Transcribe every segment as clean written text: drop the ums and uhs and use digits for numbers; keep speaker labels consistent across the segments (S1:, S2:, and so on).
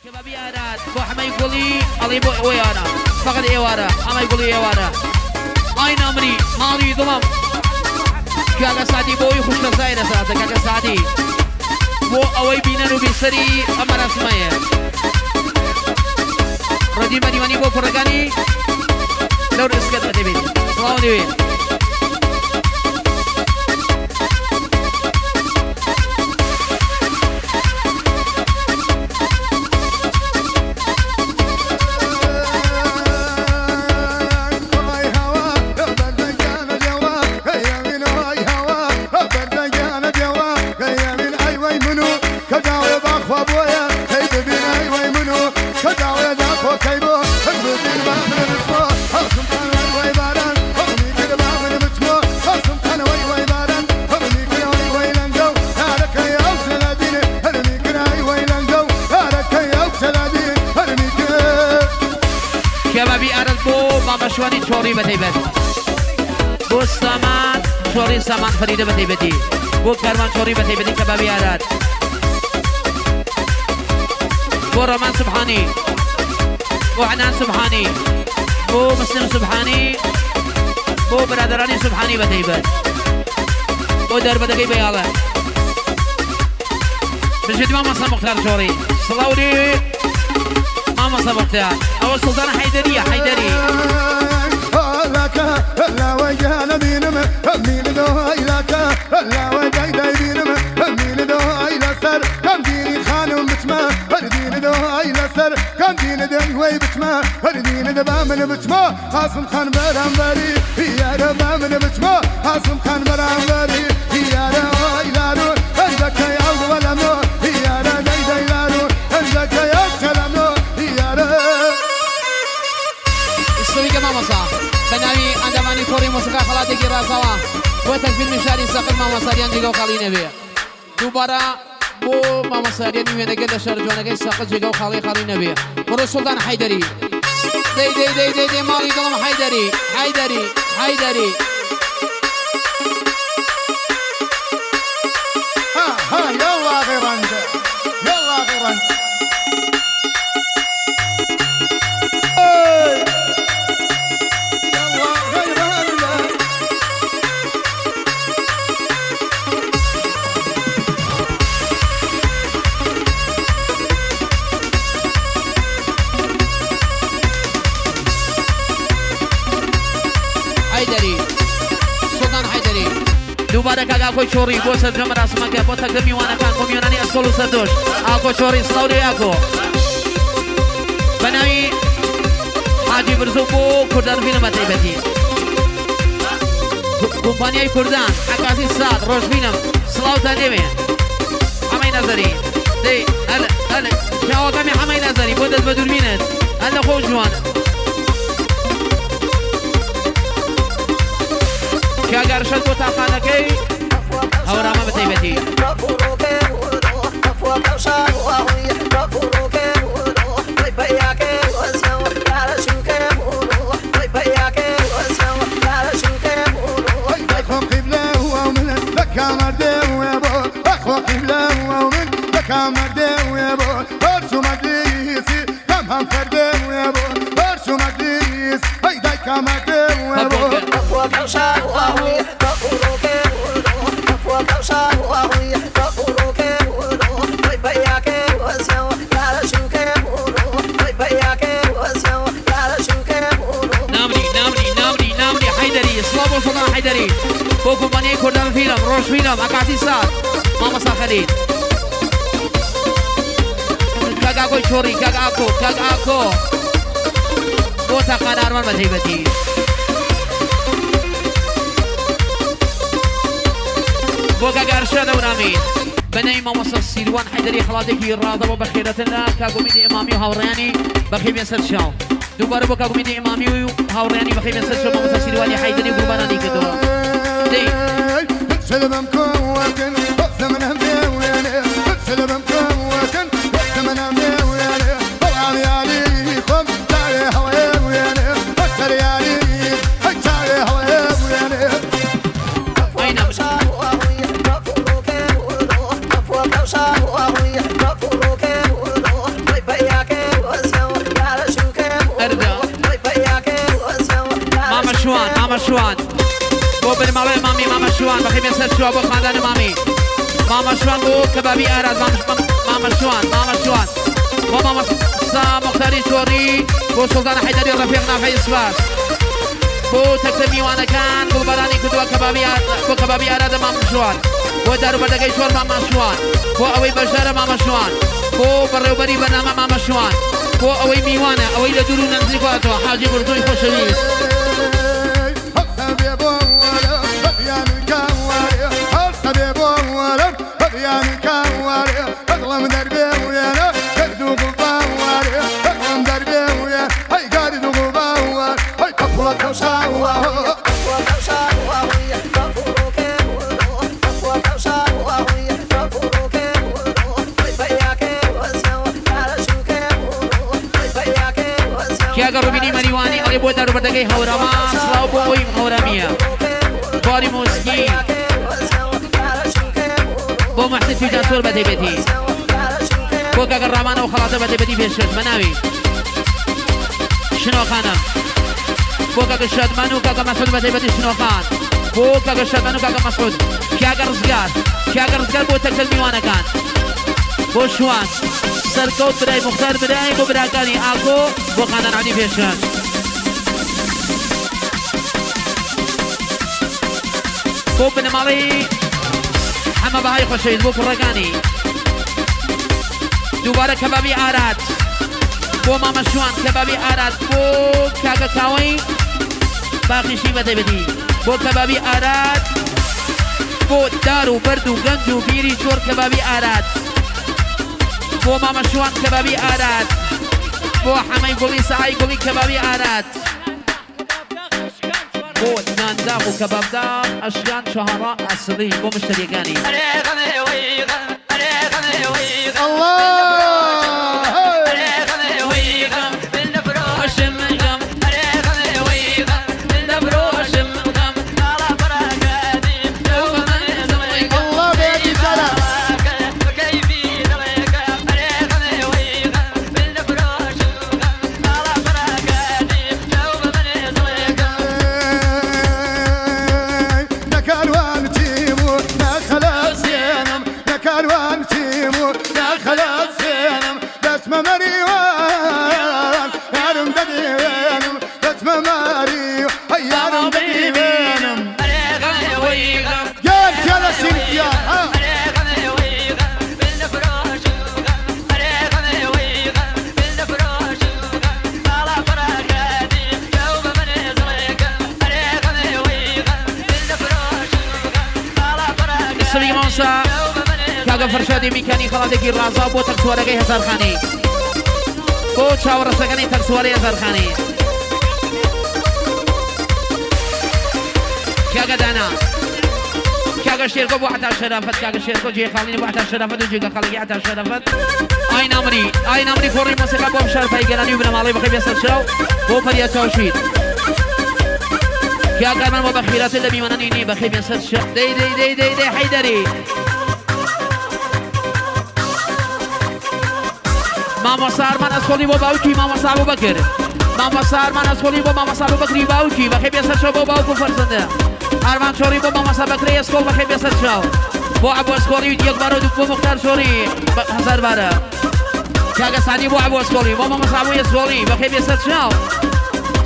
S1: کەبابی ئاراد بۆ حەمەی گوڵی ئەڵێ بۆ ئێوەیانە فەقەت ئێوارە حەمەی گوڵی ئێوارە ئای نامری ماڵی دڵم کاکە سەعدی بۆ ئەوی خوشکەزای لەسەراتە کاکە سەعدی بۆ ئەوەی بینەر و بیسەری ئەم مەراسمەیە ڕەدی مەریوانی بۆ کوڕەکانی لەو ڕسکەت بەدەبێت سڵاو لێوێ. کەبابی ئارەز بۆ مامەشوانی چۆڕی بەتەیبەت بۆ سامان چۆڕی سامان فەریدە بەتەیبەتی بۆ کاروان چۆڕی بەتەیبەتی کەبابی ئارات بۆ ڕەمان سبحانی بۆ عنان سبحانی بۆ مسلم سبحانی بۆ برادرانی سبحانی بەتەیبەت بۆ دەربەدەکەی بەیاڵە بژیت مامۆستا مختار چۆڕی سڵاو لێ مامۆستا مختار ئەوە سوڵتان حەیدەریە حەیدەری. سڵیگە مامۆستا بە ناوی ئەندامانی کۆڕی مۆسیقا خەڵاتێکی ڕازاوە بۆ تەکفیلمی شاری سەقز مامۆستاریان جێگە و خاڵی نەبێ دووبارە بۆ مامۆستاریانی وێنەگەر لە شارە جوانەکەی سەقز جێگە و خاڵی خاڵی نەبێ بڕۆ سوڵتان حەیدەری دەی دەی دەی دەی دەی ماڵی دڵم حەیدەری حەیدەری حەیدەری.
S2: ها ها يلا غيرنده يلا غيرنده. يلا غيرنده.
S1: حەیدەری سوڵتان حەیدەری دووبارە کاک ئاکۆی چۆڕی بۆ سەرجەم مەراسمەکە بۆ تەکە میوانەکان بۆ میوانانی ئەسکۆڵ و سەردۆش ئاکۆ چۆڕی سڵاو لێ ئاکۆ بە ناوی حاجی برزۆ بۆ کوردان فیلم بە تایبەتی کۆمپانیای کوردان عەکاسی سات ڕۆژ فیلم سڵاوتان لێوێ حەمەی نەزەری دەی هەل هەل چاوەکەمی حەمەی نەزەری بۆ دەست بە دووربینت هەل لە خۆش جوان کاک ئەرشەد بۆ تاقانەکەی هەورامە بە تایبەتی. نامری نامری نامری نامری حەیدەری سڵاو بۆ سوڵتان حەیدەری بۆ کۆمپانیای کوردان فیلم ڕۆژ فیلم عەکاسی سات مامۆستا خەلیل کاک ئاکۆی چۆڕی کاک ئاکۆ کاک ئاکۆ بۆ تاقان ئارمان بە تایبەتی بۆ کاک ئەرشاد ئەورامی بە ناوی مامۆستا سیروان حەیدەری خەڵاتێکی ڕازە بۆ بەخێرەتن لە کاک ئومیدی ئیمامی و هاوڕێیانی بەخێر بێن سەر چاو دووبارە بۆ کاک ئومیدی ئیمامی و هاوڕێیانی بەخێر بێن سەر چاو مامۆستا سیروانی حەیدەری و گروپانانی کردەوە دەی ئەی نامری. بنەماڵەی مامی مامە شوان بەخێ بێ سەر چووە بۆ خاندانی مامی مامە شوان بۆ کەبابی ئاراد مامە شوان مامە شوان بۆ مامۆستا مختاری چۆڕی بۆ سوڵتانە حەیدەری ڕەفیق نافعی سپاس بۆ تەکتە میوانەکان گوڵبارانی کردووە کەبابی بۆ کەبابی ئارادە مامە شوان بۆ داروبەردەکەی چۆر مامە شوان بۆ ئەوەی بەشدارە مامە شوان بۆ بەڕێوبەری بەرنامە مامە شوان بۆ ئەوەی میوانە ئەوەی لە دوور و نزیک هاتووە حاجی بردووی خۆشەویست. کیاگە ڕوبینی مەریوانی ئەڵێ بۆ داروبەردەکەی هەورامان سڵاو بۆ ئەوەی هەورامیە باری مۆسکی بۆ مەحسن فیجان سۆر بەتایبەتی بۆ کاکە ڕامانەوە خەڵاتە بەتایبەتی پێشکەش بەناوی شنۆخانە بۆ کاکە شادمان و کاکە مەسعود بەتایبەتی شنۆخان بۆ کاکە شادمان و کاکە مەسعود کاکە ڕزگار کاکە ڕزگار بۆ تەکتەک میوانەکان بۆ شوان سەرکەوت برای مختار برای بۆ براکانی ئاکۆ بۆ خاندان عەلی پێشکەش. بۆ بنەماڵەی حەمە بەهای خۆشەویست بۆ کوڕەکانی دووبارە کەبابی ئاراد بۆ مامە شوان کەبابی ئاراد بۆ کاکە کاوەی باخیشی بەتایبەتی بۆ کەبابی ئاراد بۆ دار و بەرد و گەنج و بیری چۆڕ کەبابی ئاراد بۆ مامە شوان کەبابی ئاراد بۆ حەمەی گوڵی سەعای گوڵی کەبابی ئاراد بۆ نانداغ و کەبابداغ ئەشکان چهارا ئەسڵی بۆ مشتەریەکانی. کاکە فەرشادی میکانی خەڵاتێکی ڕازا بۆ تەکسوارەکەی هەزارخانی بۆ چاوەڕەشەکانی تەکسوارەی هەزارخانی کاکە دانا کاکە شێرکۆ بۆ عەتا شەرافەت کاکە شێرکۆ جێ خاڵینی بۆ عەتا شەرافەت و جێگە خەڵکی عەتا شەرافەت ئای نامری ئای نامری کۆڕی مۆسیقا بۆ بشار پایگەرانی و بنەماڵەی بەخێ بێ سەرچاو بۆ پەریا چاوشیر کاکە من بۆ بەخیراتە لە میوانانی نی بەخێ بێ سەرچاو دەی دەی دەی دەی دەی حەیدەری مامۆستا ئارمان ئەسکۆڵی بۆ باوکی مامۆستا ئەبوبەکر مامۆستا ئارمان ئەسکۆڵی بۆ مامۆستا ئەبوبەکری باوکی بەخێ بێ سەرچاو بۆ باوک و فەرزەندە ئارمان چۆڕی بۆ مامۆستا بەکرەی ئەسکۆڵ بەخێ بێ سەرچاو بۆ عەبۆ ئەسکۆڵی یەک بارە و بۆ مختار چۆڕی هەزار بارە کاکە سعدی بۆ عەبۆ ئەسکۆڵی بۆ مامۆستا عەبۆی ئەسکۆڵی بەخێ بێ سەرچاو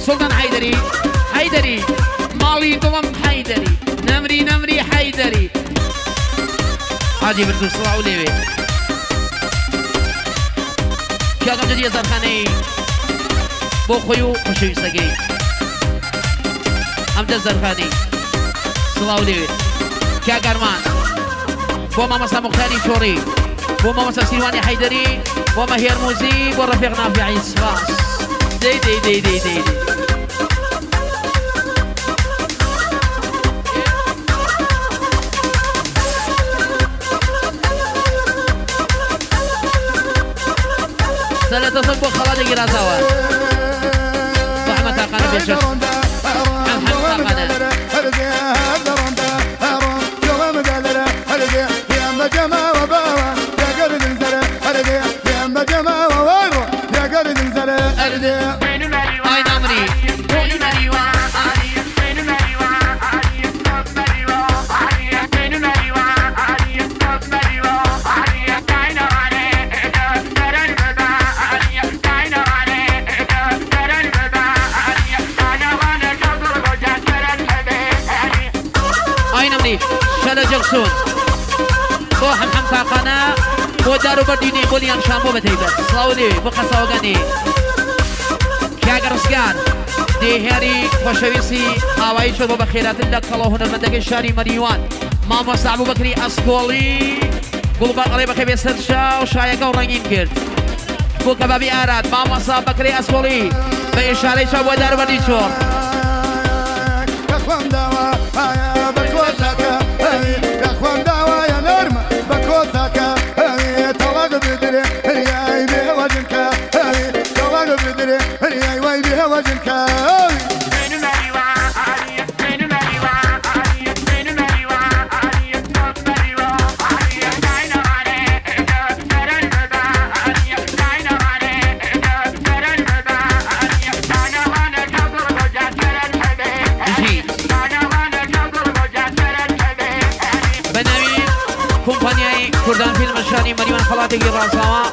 S1: سوڵتان حەیدەری حەیدەری ماڵی دڵم حەیدەری نەمری نەمری حەیدەری حاجی بردوو سڵاو لێوێ کاکەم جدی هەزارخانەی بۆ خۆی و خۆشەویستەکەی ئەمجەد زەرخانی سڵاو لێوێ کاک ئەرمان بۆ مامۆستا مختاری چۆڕی بۆ مامۆستا سیروانی حەیدەری بۆ مەهێر موزی بۆ ڕەفیق نافعی سپاس دەی دەی دەی دەی دەی دەی سەرەتەسەک بۆ خەڵاتێکی ڕازاوە بۆ حەمە تاقانە پێشکەش حەمە تاقانە ئای نامری لە جەکسون بۆ حەمحەم تاقانە بۆ دار و بەردی نێ بۆ لیان شامۆ بە تایبەت سڵاو لێ بۆ قەساوەکانی کاک ڕزگار دێهیاری خۆشەویستی ئاوایی چۆ بۆ بەخێراتن لە کەڵە هونەرمەندەکەی شاری مەریوان مامۆستا ئەبوبەکری ئەسکۆڵی گوڵباغ ئەڵێ بەخێ بێ سەر چاو شایەکە و ڕەنگین کرد بۆ کەبابی ئاراد مامۆستا بەکری ئەسکۆڵی بە ئیشارەی چاو بۆ داروبەردی چۆڕ.
S2: بەخوام داوە ئایا بە کۆتاکە بەخوام داوایە نەرمە بە کۆتاکە تەڵاق بدرێ هەریای بێوەجنکە تەڵاق بدرێ هەریای وای بێوەجنکە.
S1: بژی بە ناوی کۆمپانیای کوردان فیلم شاری مەریوان خەڵاتێکی ڕازاوە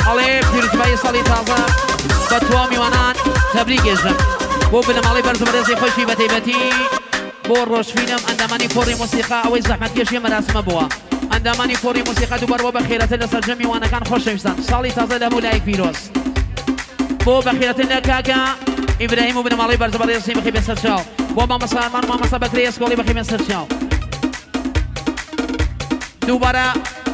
S1: ئەڵێ پیرۆزبایی ساڵی تازە بە تەواو میوانان تەبریک ئێژم بۆ بنەماڵەی بەرز و بەڕێزی خۆشی بە تایبەتی بۆ ڕۆژفیلم ئەندامانی کۆڕی مۆسیقا ئەوەی زەحمەتکێشی مەراسمە بووە ئەندامانی کۆڕی مۆسیقا دووبارە بۆ بەخێراتن لە سەرجەم میوانەکان خۆشەویستان ساڵی تازە لە هەموو لایەک پیرۆز بۆ بەخێراتن لە کاکە ئیبراهیم و بنەماڵەی بەرز و بەڕێزی بەخێ بێ سەرچاو بۆ مامۆستا ئارمان و مامۆستا بەکرێ ئەسکۆڵی بەخێ بێ سەرچاو دووبارە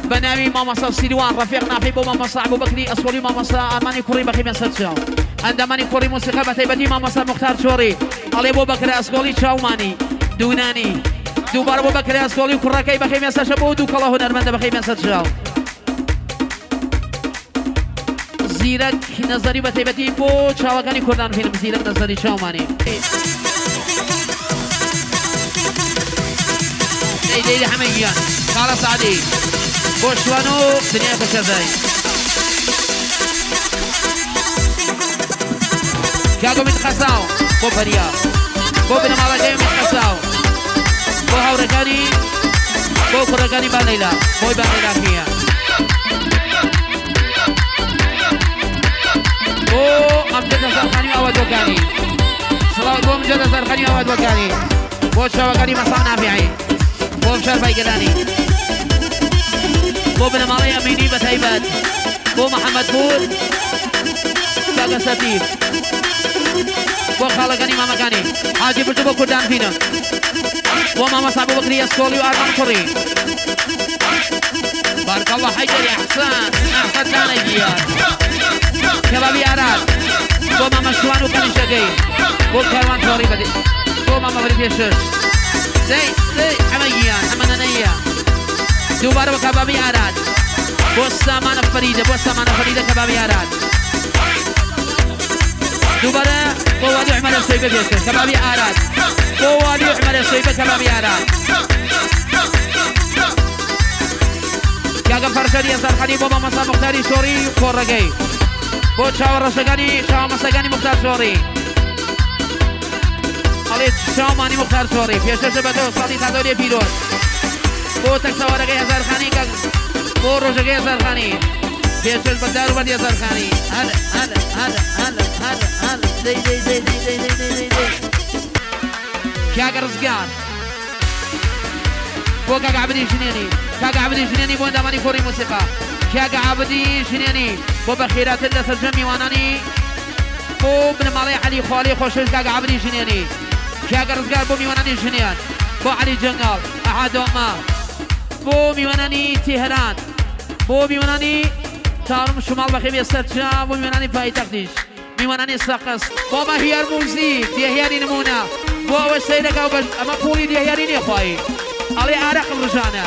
S1: بە ناوی مامۆستا سیروان ڕەفیق نافی بۆ مامۆستا ئەبوبەکری ئەسکۆڵی و مامۆستا ئارمانی کوڕی بەخێ بێ سەرچاو ئەندامانی کۆڕی مۆسیقا بە تایبەتی مامۆستا موختار چۆڕی ئەڵێ بۆ بەکرە ئەسکۆڵی چاومانی دوونانی دووبارە بۆ بەکرە ئەسکۆڵی و کوڕەکەی بەخێ بێ سەرچاو بۆ دوو کەڵە هونەرمەندە بەخێ بێ سەرچاو زیرەک نەزەری بە تایبەتی بۆ چاوەکانی کوردان فیلم زیرەک نەزەری چاومانی. دەی دەی حەمە گیان خاڵە سەعدی بۆ شوان و دنیای خۆشەردای. کاک ئومید قەساو بۆ پەریا بۆ بنەماڵەکەی ئومید قەساو بۆ هاوڕێکانی بۆ کوڕەکانی با لەیلا بۆی با لەیلاکیە بۆ ئەمجەد هەزارخانی و ئاواتوەکانی سڵاو بۆ ئەمجەد هەزارخانی و ئاواتوەکانی بۆ چاوەکانی مەسا نافعی بۆ فشار بایگەلانی بۆ بنەماڵەی ئەمینی بە تایبەت بۆ محەممەد پوور کاکە سەتیف بۆ خاڵەکانی مامەکانی حاجی بردو بۆ کوردان فیلم بۆ مامۆستا ئەبوبەکری ئەسکۆڵی و ئارمان کوڕی بارك الله حيدري احسن احسن دانە گیان کەبابی ئاراد بۆ مامە شوان و کەنیشەکەی بۆ کاروان تۆڕی بەدی بۆ مامە بەری پێشش دەی دەی حەمە گیان حەمە نەنەیە دووبارە بە کەبابی ئاراد بۆ سامانە فەریدە بۆ سامانە فەریدە کەبابی ئاراد دووبارە بۆ والی عومەرە سۆیبە پێشکەش کەبابی ئاراد بۆ والی عومەرە سۆیبە کەبابی ئاراد کاکە فەرشەدی هەزارخانی بۆ مامۆستا موختاری شۆڕی و کۆڕەکەی بۆ چاوە ڕەشەکانی چاوە مەسەکانی موختار شۆڕی ئەڵێ چاومانی موختار شۆڕی پێشکەشە بە تۆ ساڵی تازە لێ پیرۆز بۆ تەکسەوارەکەی هەزارخانی کاک بۆ ڕۆژەکەی هەزارخانی پێشکەش بە دار و بەردی هەزارخانی هەر هەر هەر هەر هەر هەر دەی دەی دەی دەی دەی دەی دەی دەی دەی کاک ڕزگار بۆ کاک عەبدی ژنێنی کاک عەبدی ژنێنی بۆ ئەندامانی کۆڕی مۆسیقا کاک عەبدی ژنێنی بۆ بەخێراتن لە سەرجەم میوانانی بۆ بنەماڵەی عەلی خوالی خۆشەویست کاک عەبدی ژنێنی کاک ڕزگار بۆ میوانانی ژنیان بۆ عەلی جەنگاڵ ئەحا دۆما بۆ میوانانی تێهران بۆ میوانانی تارم شماڵ بەخێ بێ سەرچاو بۆ میوانانی پایتەختیش میوانانی سەقز بۆ مەهیار موزیک دێهیاری نمونە بۆ ئەوە سەیرەکە و بەش ئەمە پوڵی دێهیاری نیە خوایی ئەڵێ ئارەقم ڕژانە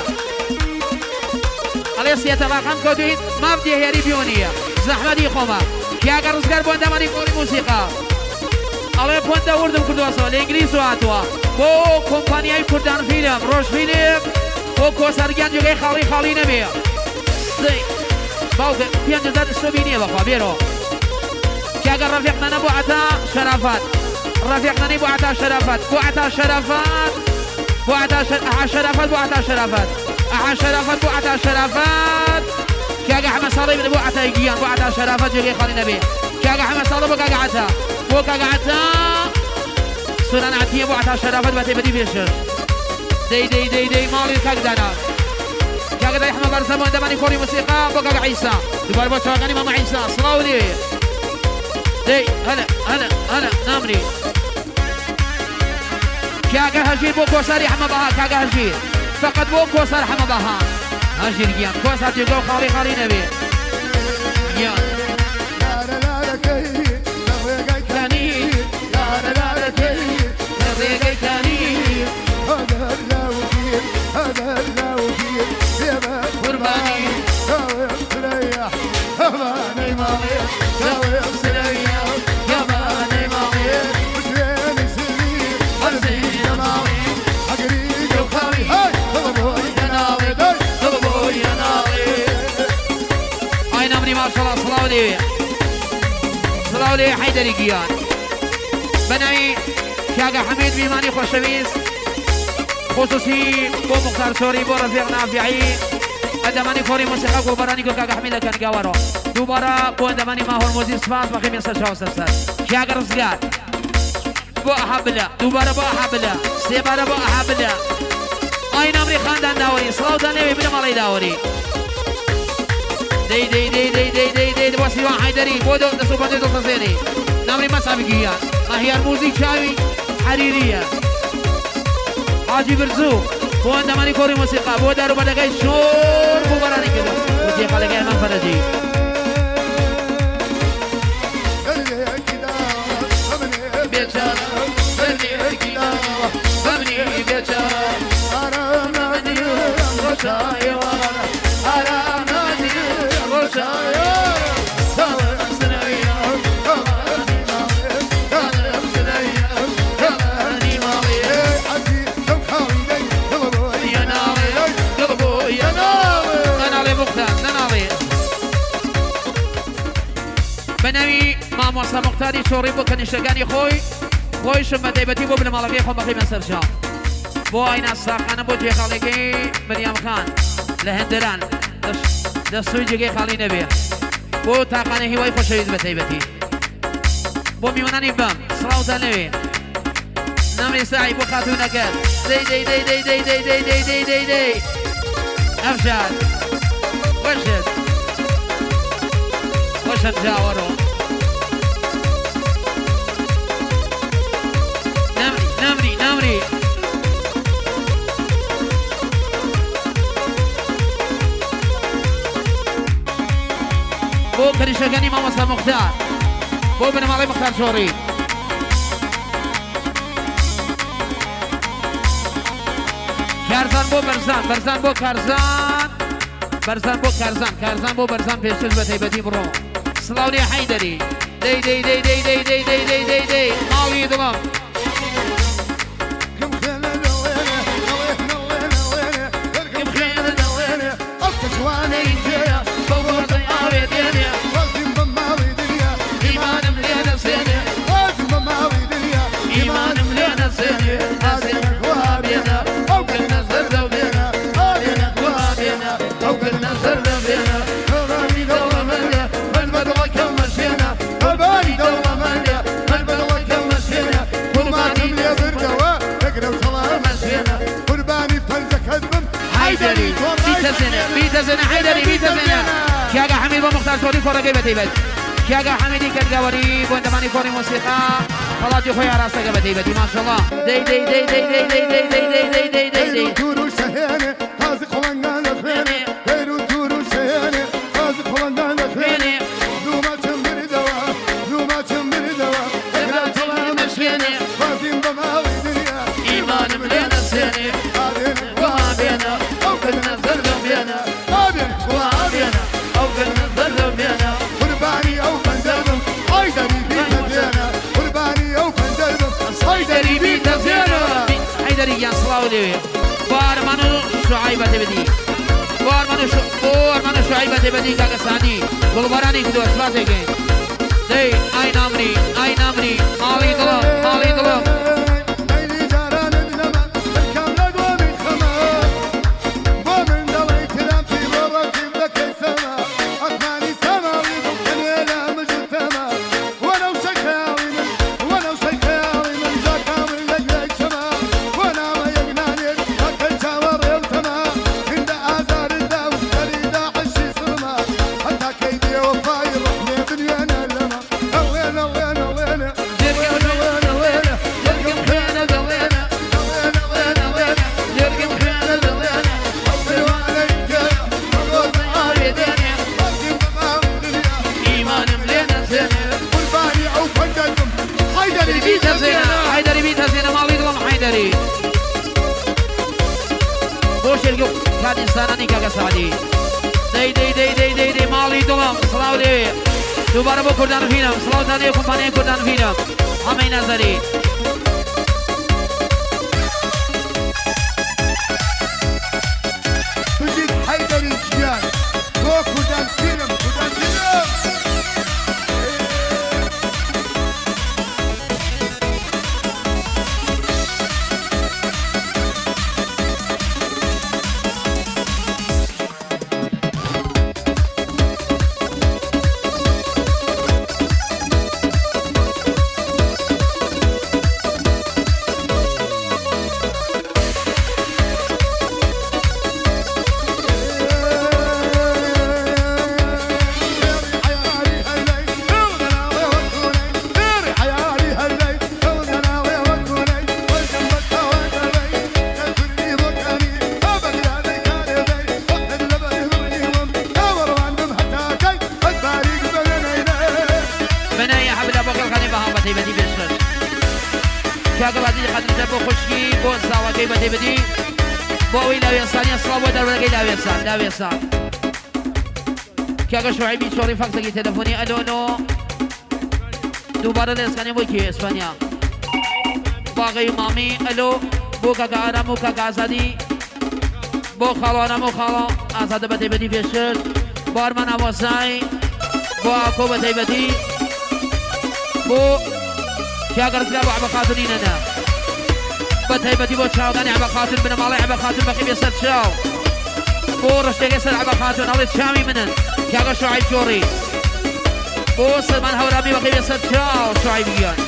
S1: ئەڵێ سێتەڵاقەم کەوتوین ماف دێهیاری بیۆ نییە زەحمەتی خۆمە کاکە ڕزگار بۆ ئەندامانی کۆڕی مۆسیقا ئەڵێ پۆندە وردم کردوەسەوە لە ئینگلیس هاتووە بۆ کۆمپانیای کوردان فیلم ڕۆژ فیلم بۆ کۆسارگیان جێگەی خاڵی خاڵی نەبێ باوکە 5000 سۆبی نییە بەخوا بێرۆ کاکە ڕەفیق نەنە بۆ عەتا شەرافات ڕەفیق نەنەی بۆ عەتا شەرافات بۆ عەتا شەرافات بۆ عەتا ئەحا شەرافات بۆ عەتا شەرافات ئەحا شەرافات بۆ عەتا شەرافات کاکە حەمە ساڵی بنە بۆ عەتای گیان بۆ عەتا شەرافات جێگەی خاڵی نەبێ کاکە حەمە ساڵە بۆ کاکە عەتا بۆ کاکە عەتا سۆران عەتیە بۆ عەتا شەرافات بە تایبەتی پێشکەش. دەی دەی دەی دەی ماڵی کاک دانا کاکە دای حەمە بەرزە بۆ ئەندامانی کۆڕی موسیقا بۆ کاکە عیسا دووبارە بۆ چاوەکانی مامە عیسا سڵاو لێ دەی هەلە هەلە هەلە نامری کاکە هەژیر بۆ کۆساری حەمە بەها کاکە هەژیر فقط بۆ کۆسار حەمە بەها هەژیر گیان کۆسار جێگا و خاڵی خاڵی نەبێ گیان
S2: لارە لارەکەی لە ڕێگای
S1: کانی
S2: لارە لارەکەی
S1: لە ڕێگای کانی
S2: هەدەر لاوگیر هەدەر لاوگیر بێبە
S1: قوربانی
S2: چاوێم سرەیە هەمانەی ماڵێ چاوێم سرەیە
S1: هەمانەی ماڵێ
S2: بشوێنی سری هەرزی دەماڵی ئەگری گەوخاڵی هەی دڵ بۆی دەناڵێ دەی
S1: دڵ بۆی دەناڵێ ئای نامری ماشەڵا سڵاو لێ سڵاو لێ حەیدەری گیان بە ناوی کاکە حەمید میمانی خۆشەویست خصوصی بۆ مختار چۆری بۆ ڕەفیق نافعی ئەندامانی کۆڕی مۆسیقا گوڵبارانی گوڵ کاکە حەمید لە کەنگاوەرۆ دووبارە بۆ ئەندامانی ماهۆر مۆزی سپاس بەخێ سەر چاو سەر سەر کاکە ڕزگار بۆ ئەحەبلە دووبارە بۆ ئەحەبلە سێبارە بۆ ئەحەبلە ئای نامری خاندان داوەری سڵاوتان لێوێ بنەماڵەی داوەری دەی دەی دەی دەی دەی دەی دەی بۆ سیوان حەیدەری بۆ دەست و پەنجەی دڵتەزێنی نامری مەسعەب گیان مەهیار موزیک چاوی حەریریە حاجی برزوو بۆ ئەندامانی کۆڕی مۆسیقا بۆ داروبەردەکەی شۆر گوڵبارانی کردو وتی خەڵەکەی ئەمان فەرەجی
S2: دەردێکی داوە بەمنێ
S1: بێچارە دەردێکی داوە بەمنی بێچارە
S2: ئارام ناگرم
S1: ڕۆژایەوارە ئارام ناگرم ڕۆژایەوارە
S2: چاوێم
S1: سنەیە
S2: سرەیە
S1: هەنی ماڵێ
S2: حەزی لەو خاڵی دەی دڵ بۆی
S1: یەناڵێ دڵ بۆ
S2: دەناڵێ
S1: نەناڵێ مختار نەناڵێ بە ناوی مامۆستا مختاری چۆڕی بۆ کەنیشتەکانی خۆی خۆیشم بە تایبەتی بۆ بنەماڵەکەی خۆم بەخیمە سەرچاو بۆ ئاینا ساقانە بۆ جێخاڵەکەی مریام خان لە هەندەران دەستوی جێگەی خاڵی نەبێ بۆ تاقانە هیوای خۆشەویست بە تایبەتی بۆ میوانانی بەم سڵاوتان لەوێ نامری ساعی بۆ خاتوونەکەت دەی دەی دەی دەی دەی دەی دەی دەی دەی دەی دەی ئەفشار وەشت وەشت جاوەڕۆ نامری نامری نامری بۆ کەریشەکانی مامۆستا مختار بۆ بنەماڵەی مختار چۆڕی کارزان بۆ بەرزان بەرزان بۆ کارزان بەرزان بۆ کارزان کارزان بۆ بەرزان پێشکەش بە تایبەتی بڕۆ سڵاو لێ حەیدەری دەی دەی دەی دەی دەی دەی دەی دەی دەی دەی ماڵی دڵم
S2: کم خێنە دەڵێنێ دەڵێ نەڵێ نەڵێنێ دەرکم خێنە دەڵێنێ ئەو کە جوانەی کێیە
S1: بەو گۆزەی ئاوێ دێنێ
S2: ڕازیم بە ماڵی دنیا
S1: ئیمانم لێ نەسێنێ
S2: ڕازیم بە ماڵی دنیا
S1: ئیمانم لێ نەسێنێ نەسێنێ وا بێنە
S2: ئەو
S1: کردنە زەردەو بێنە
S2: ئاوێنە
S1: وا بێنە ئەو کردنە زەردەو بێنە
S2: قوربانی دەوڵەمەندە
S1: من بەدڵەکەم مەشێنە
S2: قوربانی دەوڵەمەندە
S1: من بەدڵەکەم مەشێنە
S2: قوربانیم لێ بردەوە دەگرە و سەڵام
S1: مەشێنە
S2: قوربانی پەنجەکەت بم
S1: حەیدەری بیتەزێنە بیتەزێنە حەیدەری بیتەزێنە کاکە حەمید بۆ مختار چۆری کۆڕەکەی بەتایبەت کاکە حەمیدی کەرگاوەری بۆ ئەندامانی کۆڕی مۆسیقا خەڵاتی خۆی ئاراستەکە بەتایبەتی ماشەڵڵا دەی دەی دەی دەی دەی دەی دەی دەی دەی دەی دەی دەی
S2: دەیر
S1: دەی
S2: و تور و شەهێنێ قازی قوڵەنگان دەخوێنێ دەیر و تور و شەهێنێ قازی قوڵەنگان دەخوێنێ دوو ماچم بردەوە دوو ماچم بردەوە دەگرە و تەڵام
S1: مەشێنێ
S2: ڕازیم بە ماڵی دنیا
S1: ئیمانم لێ نەسێنێ
S2: ئاوێنە
S1: وا بێنە
S2: ئەو
S1: کردنە
S2: کردنە
S1: زەردەو بێنە
S2: ئاوێنە
S1: وا بێنە ئەو کردنە زەردەو بێنە
S2: قوربانی ئەو پەنجەر بم حەیدەری بیتەزێنە قوربانی ئەو پەنجەر بم حەیدەری
S1: حەیدەری
S2: بیتەزێنە
S1: بیتەزێنە حەیدەری گیان سڵاو لێوێ بۆ ئارمان و شوعەی بەتایبەتی بۆ ئارمان و بۆ ئارمان و شوعەی بەتایبەتی کاکە سانی گوڵبارانی کردووە سپاسێکەین دەی ئای نامری ئای نامری ماڵی دڵم ماڵی دڵم
S2: مەیلی جارانت نەما دەرکەم لە گۆمی خەمە بۆ من دەڵێی ترام پێی بۆ ڕەقیب دەکەی سەما ئەسمانی سەماوی دڵ تەنێ لە مژ و تەما وەنەوشەی خەیاڵی من وەنەوشەی خەیاڵی من جاکامل لە گوێی چەما بۆ ناوە یەک نانێت
S1: حەیدەری بۆ شێرگە و کاتی سانانی کاکە سەعدی. دەی دەی دەی دەی دەی دەی ماڵی دڵم سڵاو لێوێ. دووبارە بۆ کوردان فیلم سڵاوتان لێ کۆمپانیای کوردان فیلم حەمەی نەزەری.
S2: بژیت حەیدەری گیان بۆ کوردان فیلم کوردان فیلم.
S1: بەناوی حەبلا بۆ خێڵخانەی بەهاو بە تایبەتی پێشکەش کاکە بازیزی قادرجا بۆ خوشکی بۆ زاواکەی بە تایبەتی بۆ ئەوەی لاوێسانیە سڵاو بۆ دەروەرەکەی لاوێسان لاوێسان کاکە شوعیبی چۆڕی فاکسێکی تەلەفۆنی ئەلۆ لۆ دووبارە لە ئێسکانێ بۆ کێ ئێسپانیا باغی مامی ئەلۆ بۆ کاکە ئارام و کاکە ئازادی بۆ خاڵۆ ئارام و خاڵۆ ئازادە بە تایبەتی پێشکەش بۆ ئارمان ئامۆزای بۆ ئاکۆ بە تایبەتی بۆ کاکە ڕزگار بۆ عەبە خاتونی نەنە بە تایبەتی بۆ چاوگانی عەبە خاتون بنەماڵەی عەبە خاتون بەخی بێ سەر چاو بۆ ڕشتەکەی سەر عەبە خاتون ئەڵێ چاوی منن کاکە شعیب چۆڕی بۆ سەلمان هەورامی بەخی بێ سەر چاو شعیب گیان.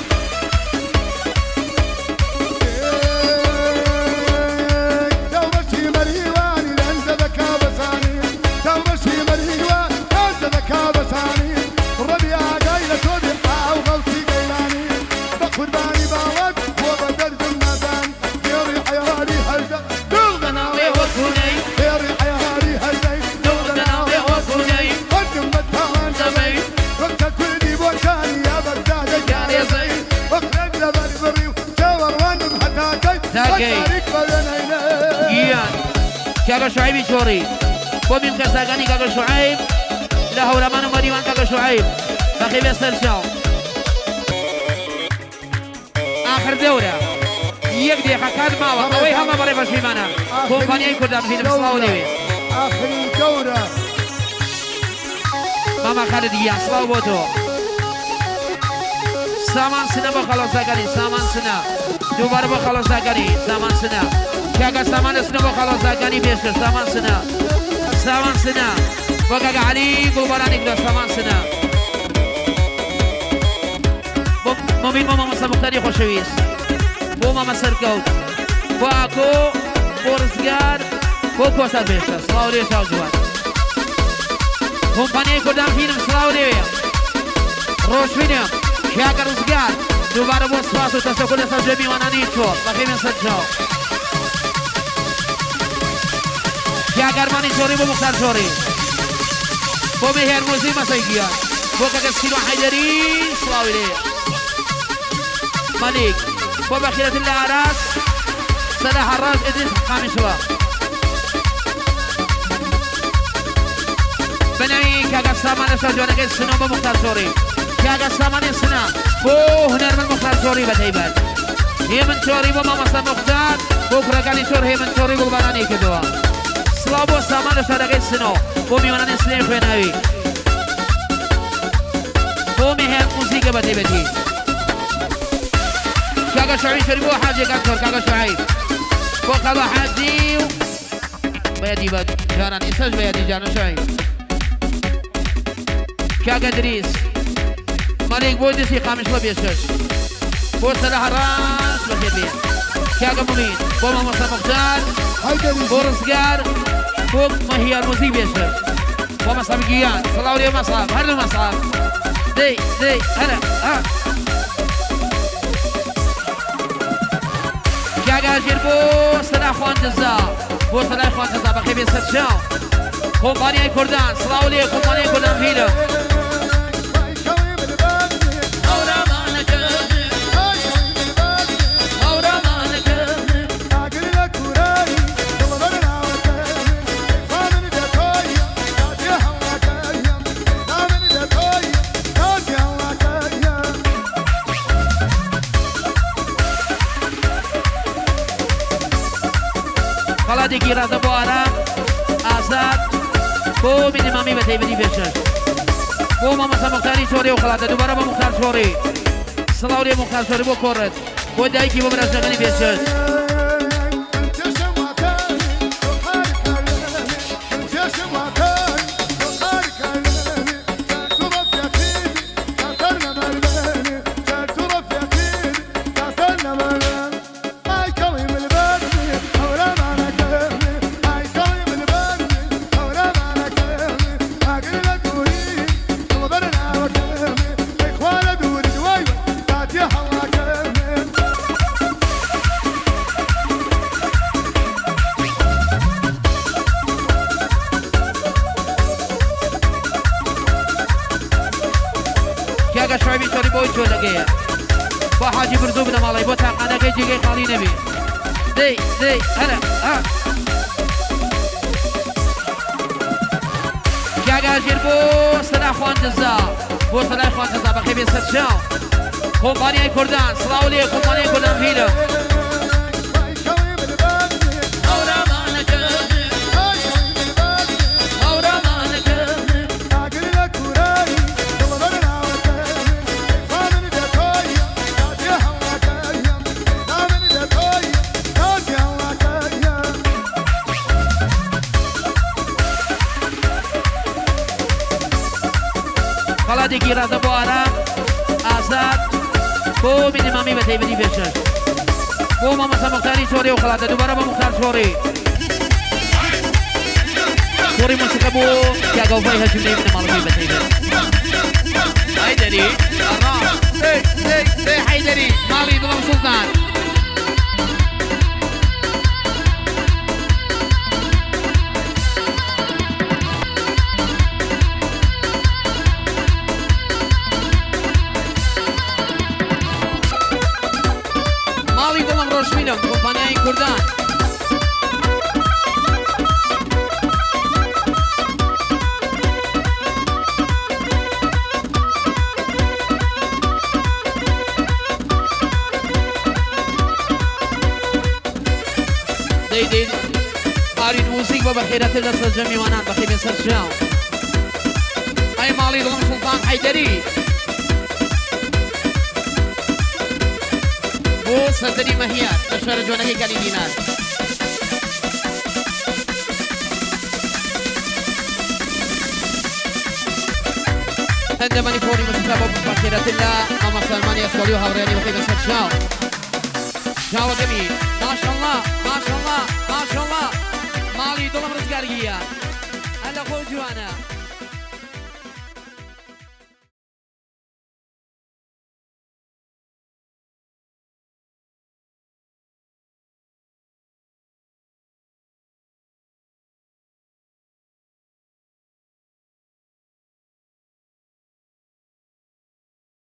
S1: تاکەی گیان کاکە شعیبی چۆڕی بۆ بیم کەساکانی کاکە شعیب لە هەورامان و مەریوان کاکە شعیب بەخێ بێ سەر چاو. ئاخر دەورە یەک دقیقە کات ماوە ئەوەی هەڵە بەڕێ پەشیمانە کۆمپانیای کوردان فیلم سڵاو لێوێ.
S2: ئاخرین دەورە.
S1: ماما خالد گیان سڵاو بۆ تۆ. سامان سنە بۆ خەڵۆزاکانی سامان سنە دووبارە بۆ خەڵۆزاکانی سامان سنە کاکە سامان سنە بۆ خەڵۆزاکانی پێشکەش سامان سنە سامان سنە بۆ کاکە عەلی گوڵبارانی کرا سامان سنە بۆ مۆمین بۆ مامۆستا موختاری خۆشەویست بۆ مامە سەرکەوت بۆ ئاکۆ بۆ ڕزگار بۆ کۆسار پێشکەش سڵاو لێ چاو جوان کۆمپانیای کوردان فیلم سڵاو لێوێ ڕۆژفیلم کاکە ڕزگار دووبارە بۆ سوپاس و تەشەکور لەسەر جێ میوانانی چۆڵ بەخێوێن سەر چاو کاکە ئەرمانی چۆڕی بۆ موختار چۆڕی بۆ مێهێر موزی مەسەی گیان بۆ کاکە سیروان حەیدەری سڵاوی لێ مەلیک بۆ بەخیرەتن لە ئاراس سەلاح حەڕاز ئیدریس قامیشڵە بەناوی کاکە سامان لە شاجوانەکەی سنۆ بۆ موختار چۆڕی کاکە سامانی سنە بۆ هونەرمەند موختار چۆڕی بەتایبەت هێمن چۆڕی بۆ مامۆستا موختار بۆ کوڕەکانی چۆڕ هێمن چۆڕی گوڵبارانی کردووە سڵاو بۆ سامان لە شارەکەی سنۆ بۆ میوانانی سنەی خوێناوی بۆ مێهێن موزیکە بەتایبەتی کاکە شعیب چۆری بۆ حاجیەکان چۆر کاکە شعیب بۆ خاڵە حاجی و بەیادی بە جاران ئێستاش بەیادی جانە شعیب کاکە دریس مەلیک بۆ دەستی قامیشڵە پێشکەش بۆ سەلاح ڕاست بەخێر بێن کاکە مومین بۆ مامۆستا موختار بۆ ڕزگار بۆ مەهیار موزیک پێشکەش بۆ مەسعەب گیان سڵاو لێ مەسعەب هەردوو مەسعەب دەی دەی هەرە ها کاکە هەژیر بۆ سەلاح خواندزا بۆ سەلاح خواندزا بەخێر بێن سەر چاو کۆمپانیای کوردان سڵاو لێ کۆمپانیای کوردان فیلم خەڵاتێکی ڕازە بۆ ئارام ئازاد بۆ مینیمامی بە تایبەتی پێشکەش بۆ مامۆستا موختاری چۆڕی و خەڵاتە دووبارە بۆ موختار چۆڕی سڵاو لێ موختار چۆڕی بۆ کۆڕت بۆ دایکی بۆ براژنەکانی پێشکەش. کاکە شعیبی چۆری بۆی چۆلەکەیە بۆ حاجی برزوو بنەماڵەی بۆ تاقانەکەی جێگەی خاڵی نەبێ دەی دەی هەرە ها کاکە ژیر بۆ سەلا خواندزا بۆ سەلای خواندزا بەخێ بێ سەرچاو کۆمپانیای کوردان سڵاو لێ کۆمپانیای کوردان فیلم خەڵاتێکی ڕازە بۆ ئارام ئازاد بۆ مینیمامی بە تایبەتی پێشکەش بۆ مامۆستا موختاری چۆڕی و خەڵاتە دووبارە بۆ موختار چۆڕی کۆڕی مۆسیقا بۆ کاگەوفای هەژمنەی بنەماڵەکەی بە تایبەت حەیدەری ئەڕا حەیدەری ماڵی دڵم سوڵتان ماڵی دڵم ڕۆژفیلم کۆمپانیای کوردان. دەی دەی ئارین موزیک بۆ بەخێراتر لە سەرجەم میوانان بەخێر بێن سەر چاو. ئەی ماڵی دڵم سوڵتان حەیدەری بۆ سەردەری مەهیار لە شارە جوانەکەی کانی دینار. ئەندامانی کۆڕی مۆسیقا بۆ بەخێراتر لە مامە سەلمانی ئەسکۆڵی و هاوڕێیانی بەخێر بێن سەر چاو. چاوەکەمی ماشەڵڵا ماشەڵڵا ماشەڵڵا ماڵی دڵم ڕزگار گیان هەر لە خۆو جوانە.